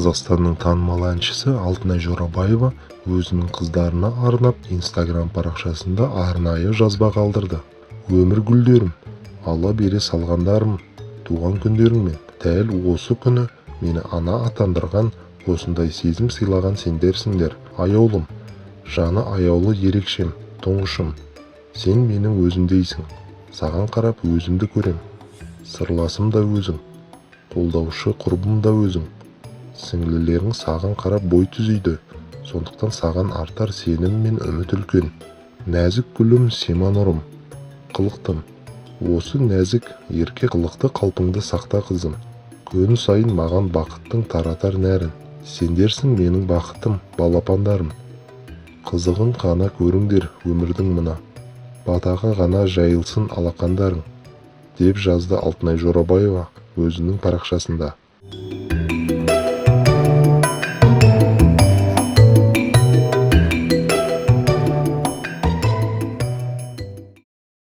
Қазақстанның танымал әншісі Алтынай Жорабаева өзінің қыздарына арнап Инстаграм парақшасында арнайы жазба қалдырды. «Өмір гүлдерім, Алла бере салғандарым, туған күндеріңмен. Дәл осы күні мені ана атандырған, осындай сезім сыйлаған сендерсіңдер. Аяулым, жаны аяулы ерекшем, тұңғышым. Сен менің өзімдейсің. Саған қарап өзімді көрем. Сырласым да өзің. Қолдаушы құрбым да өзің. Сіңлілерің саған қарап бой түзейді. Сондықтан саған артар сенім мен үміт үлкен. Нәзік гүлім, сема нұрым, қылықтым. Осы нәзік, ерке қылықты қалпыңды сақта, қызым. Күн сайын маған бақыттың таратар нәрін. Сендерсің менің бақытым, балапандарым. Қызығын ғана көріңдер өмірдің мына. Батаға ғана жайылсын алақандарың», – деп жазды Алтынай Жорабаева өзінің парақшасында.